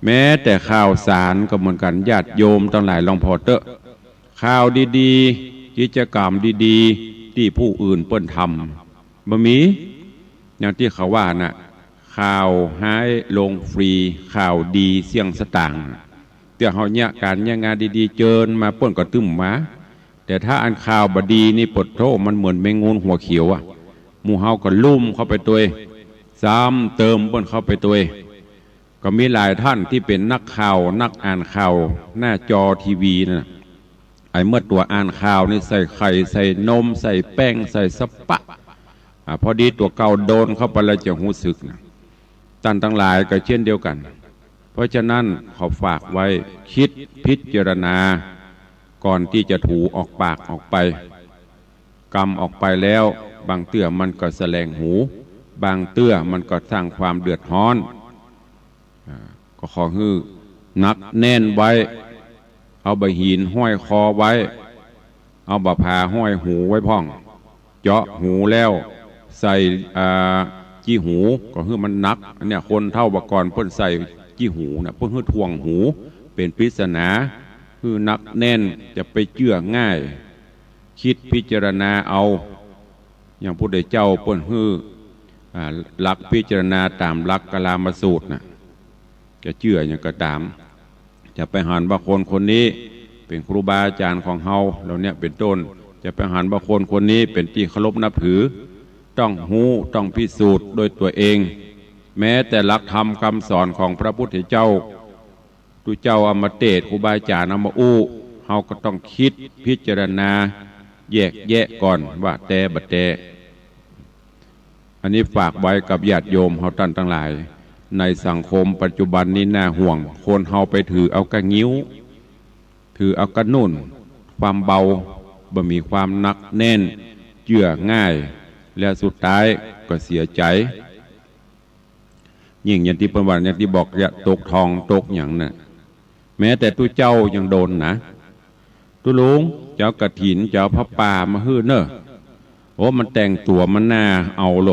แม้แต่ข่าวสารก็เหมือนกั๋น ญาติโยมตังหลายลองผ่อเต๊อะ ข่าวดีๆ กิจกรรมดีๆ ตี้ผู้อื่นเปิ้นทำ บ่มี อย่างตี้เขาว่าน่ะ ข่าวฮ้ายลงฟรี ข่าวดีเสี้ยงสตางค์ เตื้อเฮาเยียะก๋านเยียะงานดีๆ เจิญมาเปิ้นก็ตึ้มมา แต่ถ้าอันข่าวบ่ดีนี่ ปะโต้ มันเหมือนแมงงูหัวเขียวอะ หมู่เฮาก็ลุ่มเข้าไปตวย ซ้ำเติมเปิ้นเข้าไปตวย ก็มีหลายท่านตี้เป๋นนักข่าว นักอ่านข่าวหน้าจอทีวีน่ะ ไอ้เมื่อตั๋วอ่านข่าวนี่ใส่ไข่ ใส่นม ใส่แป้ง ใส่สะปะ อ่า พอดีตั๋วเก่าโดนเข้าไปแล้วจะฮู้สึกนะ ต้านตังหลายก็เช่นเดียวกั๋น เพราะฉะนั้นขอฝากไว้ กึ๊ดพิจารณา ก่อนตี้จะถูออกปากออกไป กำออกไปแล้ว บางเตื้อมันก็แสลงหู บางเตื้อมันก็สร้างความเดือดฮ้อน อ่า ก็ขอหื้อหนักแน่นไว้ เอาบ่าหินห้อยคอไว้ เอาบ่าผาห้อยหูไว้พ่อง เจาะหูแล้วใส่ อ่า จี่หู ก็หื้อมันหนัก อันเนี้ยคนเฒ่าบ่าก่อนเปิ้นใส่จี่หูน่ะ เปิ้นหื้อถ่วงหู เป๋นปริศนา หื้อหนักแน่น จะไปเจื้อง่าย กึ๊ดพิจารณาเอา อย่างพุทธเจ้าเปิ้นหื้อ อ่า หลักพิจารณาต๋ามหลักกาลามสูตรน่ะ จะเจื้อหยังก็ต๋าม จะไปหันว่าคนคนนี้เป๋นครูบาอาจ๋ารย์ของเฮา เหล่าเนี้ยเป๋นต้น จะไปหันว่าคนคนนี้เป๋นตี้เคารพนับถือ ต้องฮู้ ต้องพิสูจน์ด้วยตั๋วเอง แม้แต่หลักธรรมกำสอนของพระพุทธเจ้า ตุ๊เจ้าเอามาเตศน์ ครูบาอาจ๋ารย์เอามาอู้ เฮาก็ต้องกึ๊ดพิจารณาแยกแยะก่อนว่าแต๊บ่แต๊ อันนี้ฝากไว้กับญาติโยมเฮาต้านตังหลาย ในสังคมปัจจุบันนี้น่าห่วง คนเฮาไปถือเอาก้างิ้ว ถือเอาก้านุ่น ความเบา บ่มีความหนักแน่น เจื้อง่าย แล้วสุดท้ายก็เสียใจ๋ ยิ่งอย่างตี้เปิ้นว่า อย่างตี้บอก จะตกทองตกหยังน่ะ แม้แต่ตุ๊เจ้ายังโดนนะ ตุ๊ลุง จะเอากฐิน จะเอาผ้าป่ามาหื้อเน่อ โอ้ มันแต่งตั๋วมันน่าเอาโล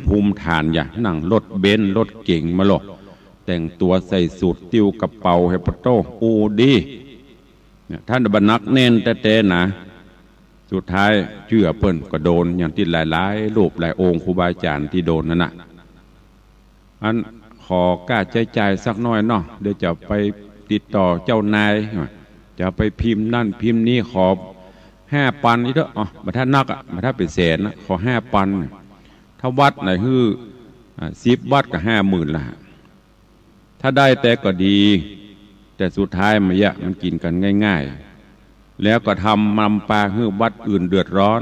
ภูมิฐานอย่า นั่งรถเบนซ์รถเก๋งมาโล แต่งตั๋วใส่สูท ติ้วกระเป๋า เฮปะโต้ อู้ดี เนี่ย ถ้าบ่หนักแน่นแต๊ๆ นะ สุดท้ายเจื้อเปิ้นก็โดน อย่างตี้หลายๆ รูปหลายองค์ครูบาอาจ๋ารย์ตี้โดนนั่นน่ะ อัน ขอก้าใจ๊จ่ายสักหน้อยเนาะ เดี๋ยวจะไปติดต่อเจ้านาย จะไปพิมพ์นั่นพิมพ์นี่ ขอห้าปันนี่เถอะ อ๋อ บ่ทันนักอะ บ่ทันเป๋นแสนนะ ขอห้าปัน ถ้าวัดไหนหื้อ อ่า สิบวัดก็ห้าหมื่นละ ถ้าได้แต่ก็ดี แต่สุดท้ายมันเยียะ มันกิ๋นกั๋นง่ายๆ แล้วก็ทำนำปาหื้อวัดอื่นเดือดร้อน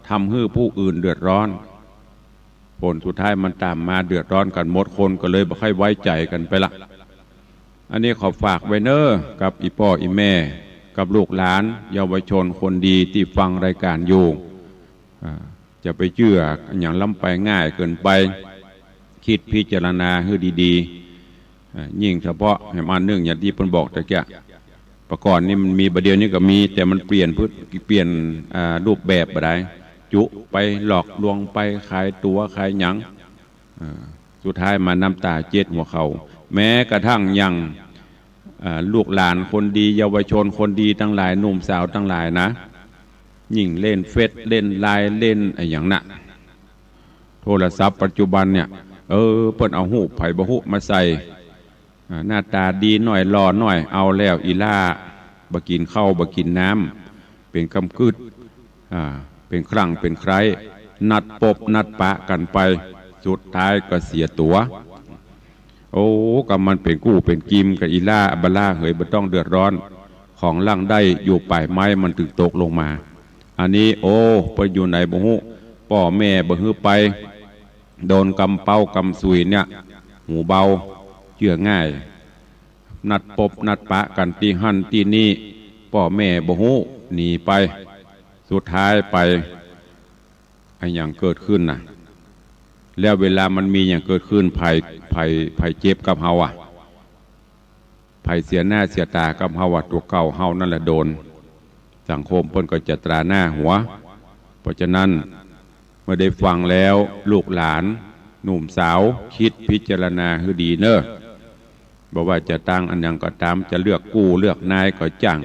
ทำหื้อผู้อื่นเดือดร้อน ผลสุดท้ายมันต๋ามมาเดือดร้อนกั๋นหมด คนก็เลยบ่ค่อยไว้ใจ๋กั๋นไปละ อันนี้ขอฝากไว้เน้อ กับอี่ป้ออี่แม่ กับลูกหลาน เยาวชนคนดีตี้ฟังรายก๋านอยู่ อ่า จะไปเจื้ออะหยังล้ำไปง่ายเกินไป กึ๊ดพิจารณาหื้อดีๆ อ่า ยิ่งเฉพาะแหมอันนึ่งอย่างตี้เปิ้นบอกตะเกียะ ปะก่อนนี่มันมี บ่าเดี่ยวนี้ก็มี แต่มันเปลี่ยนพฤติ- เปลี่ยน อ่า รูปแบบบ่ได้ จุไปหลอกลวงไป ขายตั๋วขายหยัง อ่า สุดท้ายมาน้ำต๋าเจ็ดหัวเข่า แม้กระทั่งอย่าง อ่า ลูกหลานคนดี เยาวชนคนดีตังหลาย หนุ่มสาวตังหลายนะ ยิ่งเล่นเฟซ เล่นไลน์ เล่นอะหยังน่ะ โทรศัพท์ปัจจุบันเนี่ย เออ เปิ้นเอาฮูปใผบ่ฮู้มาใส่ อ่า หน้าต๋าดีหน้อย หล่อหน้อย เอาแล้วอี่ล่า บ่กิ๋นข้าวบ่กิ๋นน้ำ เป๋นกำกึ๊ด อ่า เป๋นครั้งเป๋นใคร้ นัดปบนัดปะกั๋นไป สุดท้ายก็เสียตั๋ว โอ้ ก็มันเป๋นกู้เป๋นกิมกับอี่ล่า บ่าล่าเหย บ่ต้องเดือดร้อน ของหลังได้อยู่ป๋ายไม้มันตึงตกลงมา อันนี้ โอ้ เปิ้นอยู่ไหนบ่ฮู้ ป้อแม่บ่หื้อไป โดนกำเป๊ากำสุยเนี่ย หูเบา เจื้อง่าย นัดปบนัดปะกั๋นตี้หั้นตี้นี่ ป้อแม่บ่ฮู้ หนีไป สุดท้ายไป อะหยังเกิดขึ้นน่ะ แล้วเวลามันมีหยังเกิดขึ้น ใผ ใผ ใผเจ็บกับเฮาอะ ใผเสียหน้าเสียต๋ากับเฮาอะ ตั๋วเก่าเฮานั่นแหละโดน สังคมเปิ้นก็จะตราหน้าหัว เพราะฉะนั้น เมื่อได้ฟังแล้ว ลูกหลาน หนุ่มสาว กึ๊ดพิจารณาหื้อดีเน้อ บ่ว่าจะตั้งอะหยังก็ต๋าม จะเลือกกู้เลือกนายก็จ้าง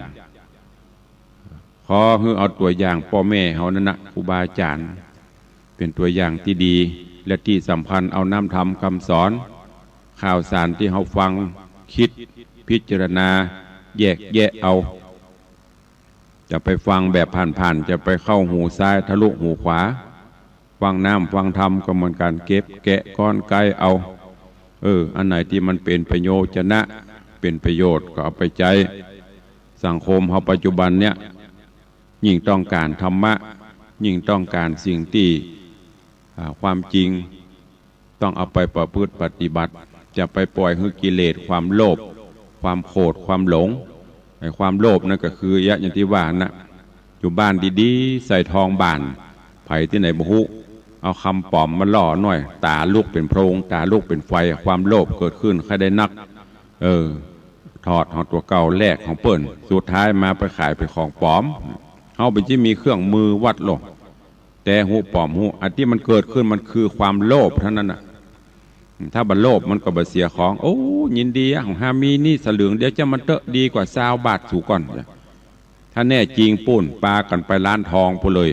ขอหื้อเอาตั๋วอย่างป้อแม่เฮานั่นนะ ครูบาอาจ๋ารย์ เป๋นตั๋วอย่างตี้ดี และตี้สำคัญเอาน้ำธรรมกำสอน ข่าวสารตี้เฮาฟัง กึ๊ดพิจารณา แยกแยะเอา จะไปฟังแบบผ่านๆ จะไปเข้าหูซ้ายทะลุหูขวา ฟังน้ำฟังธรรมก็เหมือนกั๋น เก็บแกะก้อนไกเอา เออ อันไหนตี้มันเป๋นประโยชน์จะนะ เป๋นประโยชน์ก็เอาไปใจ๊ สังคมเฮาปัจจุบันเนี่ย ยิ่งต้องก๋านธรรมะ ยิ่งต้องก๋านสิ่งตี้ อ่า ความจริง ต้องเอาไปประพฤติปฏิบัติ จะไปปล่อยหื้อกิเลส ความโลภ ความโกรธ ความหลง ไอ้ความโลภนั่นก็คือ อย่างตี้ว่านะ อยู่บ้านดีๆ ใส่ทองบาน ใผตี้ไหนบ่ฮู้ เอาคำป๋อมมาหล่อหน่อย ต๋าลุกเป๋นโพรง ต๋าลุกเป๋นไฟ ความโลภเกิดขึ้น ใค่ได้นัก เออ ถอดของตั๋วเก่าแลกของเปิ้น สุดท้ายมาไปขายเป๋นของป๋อม เฮาเป๋นตี้มีเครื่องมือวัดโลก แต่ฮู้ป๋อมฮู้ อันตี้มันเกิดขึ้นมันคือความโลภเต้านั้นน่ะ ถ้าบ่โลภมันก็บ่เสียของ โอ้ ยินดีอะ ของฮามีนี่สลึงเดียวเจ้ามันเต๊อะ ดีกว่าซาวบาทสูก่อน ถ้าแน่จริงปู้น ปากั๋นไปร้านทองปู้นเลย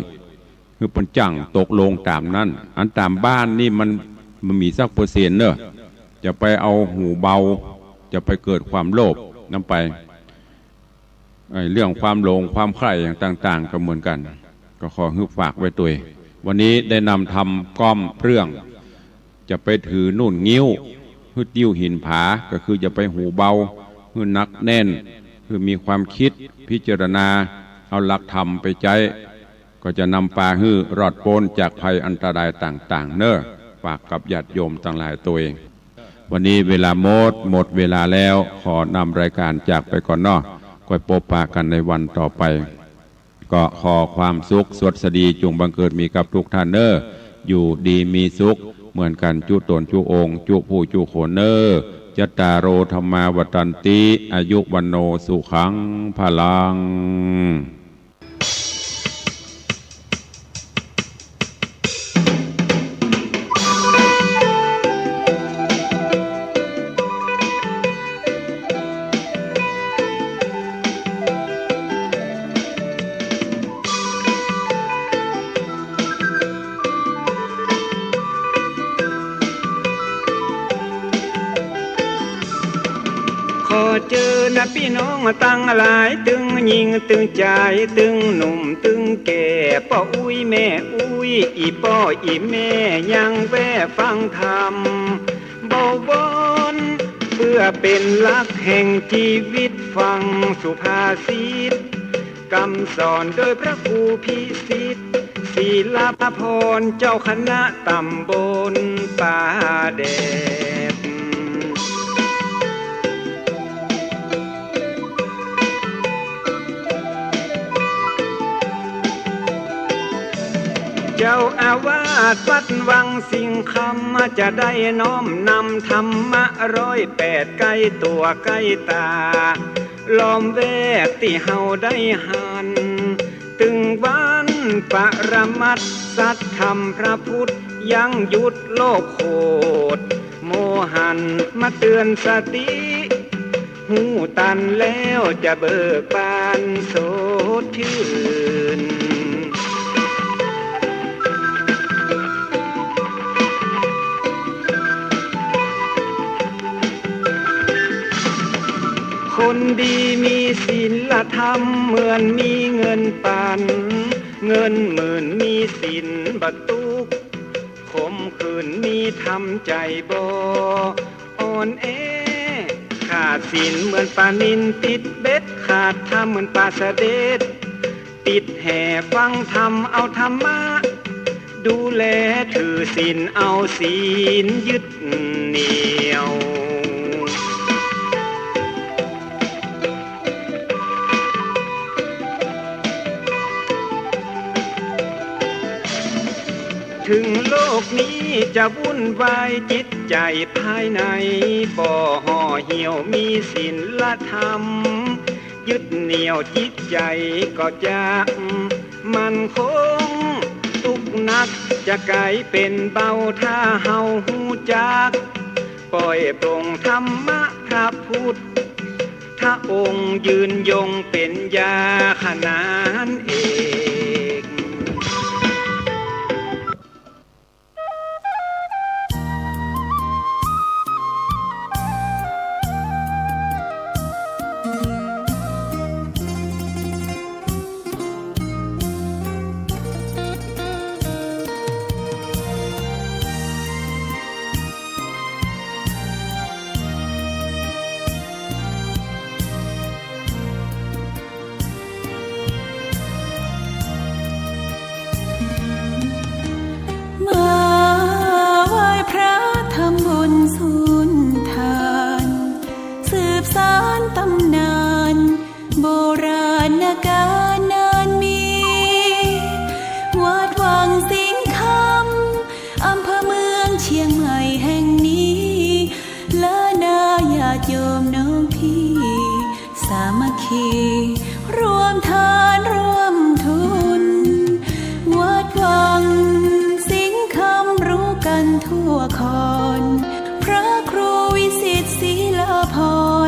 คือเปิ้นจ้างตกลงต๋ามนั้น อันต๋ามบ้านนี่มัน มันมีสักเปอร์เซ็นต์เนอะ จะไปเอาหูเบา จะไปเกิดความโลภนำไป ไอ้เรื่องความหลงความใคร่อย่างต่างๆ ก็เหมือนกั๋น ก็ขอหื้อฝากไว้ตวย วันนี้ได้นำธรรมก้อมเรื่อง จะไปถือนุ่นงิ้ว หื้อติ้วหินผา ก็คือจะไปหูเบา หื้อหนักแน่น หื้อมีความกึ๊ดพิจารณา เอาหลักธรรมไปใจ๊ ก็จะนำปาหื้อรอดป๊นจากภัยอันตรายต่างๆ เน้อ ฝากกับญาติโยมตังหลายตวย วันนี้เวลาหมด หมดเวลาแล้ว ขอนำรายก๋านจากไปก่อนเนาะ ก้อยปบปะกั๋นในวันต่อไป ก็ขอความสุขสวัสดีจุ่งบังเกิดมีกับทุกท่านเน้อ อยู่ดีมีสุขเหมือนกั๋นจุ๊ต๋นจุ๊องค์ จุ๊ผู้จุ๊คนเน้อ จัตตาโร ธัมมา วัฑฒันติ อายุ วัณโณ สุขัง พลัง ปี้น้องตังหลาย ตึงญิงตึงจาย ตึงหนุ่มตึงแก่ ป้ออุ๊ยแม่อุ๊ย อี่ป้ออี่แม่ ยังแว่ฟังธรรม บวร เปื้อเป๋นหลักแห่งจีวิต ฟังสุภาษิต กำสอนโดยพระครูพิสิทธิ์ ศิลปพร เจ้าคณะตำบลป่าแดด เจ้าอาวาสวัดวังสิงห์คำ จะได้น้อมนำธรรมะร้อยแปด ใก้ตั๋วใก้ต๋า ล้อมแวดตี้เฮาได้หัน ตึงวันปรมัตถ์สัตธรรมพระพุทธ ยั้งยุติโลกโขด โมหัน มาเตือนสติ ฮู้ตันแล้วจะเบิกบานสดชื่น คนดีมีศีลธรรม เหมือนมีเงินปัน เงินหมื่นมีศีลบ่ตุ๊กข์ ขมขื่นมีธรรมใจ๋บ่อ่อนแอ ขาดศีลเหมือนปลานิลติดเบ็ด ขาดธรรมเหมือนปลาสะเด็ด ติดแหฟังธรรมเอาธรรมะ ดูแลถือศีลเอาศีลยึดเหนี่ยว ถึงโลกนี้จะวุ่นวาย จิตใจ๋ภายในบ่ห่อเหี่ยว มีศีลธรรมยึดเหนี่ยว จิตใจ๋ก็จะมั่นคง ตุ๊กข์หนักจะก๋ายเป๋นเบา ถ้าเฮาฮู้จัก ปล่อยปลงธรรมะพระพุทธองค์ ยืนยงเป๋นยาขนานเอก มาไหว้พระทำบุญสุนทาน สืบสานตำนาน โบราณกาลนานมี วัดวังสิงห์คำ อำเภอเมืองเชียงใหม่แห่งนี้ และนาญาติโยมน้องพี่ สามัคคีร่วมทานร่วมทุน วัดวังสิงห์คำรู้กันทั่วคอน พระครูวิสิทธิ์ศิลาภ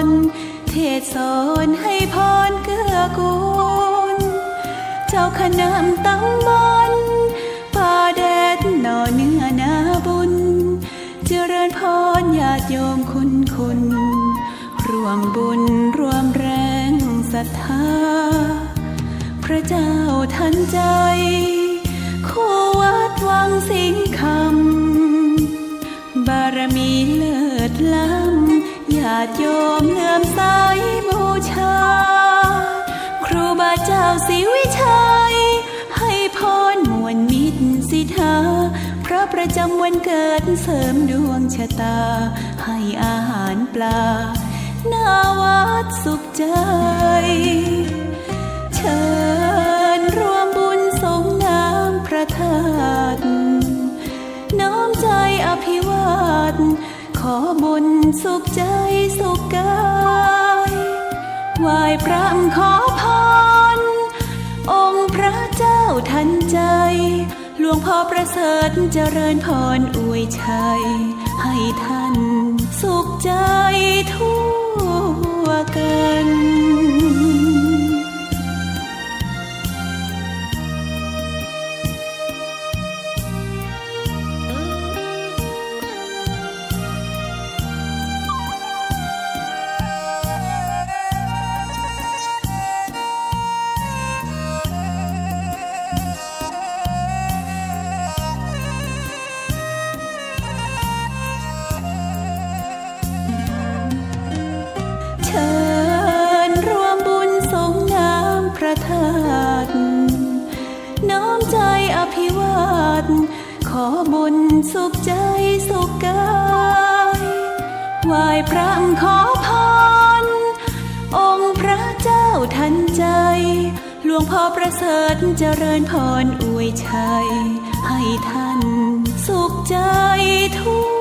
รณ์ เทศน์สอนให้พรเกื้อกูล เจ้าคณะตำบลป่าแดดหน่อเนื้อนาบุญ เจริญพรญาติโยมคุณคุณ ร่วมบุญร่วมแรงศรัทธา พระเจ้าทันใจ คู่วัดวังสิงห์คำ บารมีเลิศล้ำ ญาติโยมเลื่อมใสบูชา ครูบาเจ้าศรีวิชัย ให้พรม่วนมิตรสิทธา พระประจำวันเกิดเสริมดวงชะตา ให้อาหารปลา หน้าวัดสุขใจ เชิญร่วมบุญสรงน้ำพระธาตุ น้อมใจอภิวาท ขอบุญสุขใจสุขกาย ไหว้พระขอพร องค์พระเจ้าทันใจ หลวงพ่อประเสริฐเจริญพรอวยชัย ให้ท่านสุขใจทั่วกัน ภิวาท ขอบุญสุขใจ๋สุขก๋าย ไหว้พระขอพร องค์พระเจ้าทันใจ๋ หลวงพ่อประเสริฐเจริญพรอวยชัย ให้ท่านสุขใจ๋ทั่ว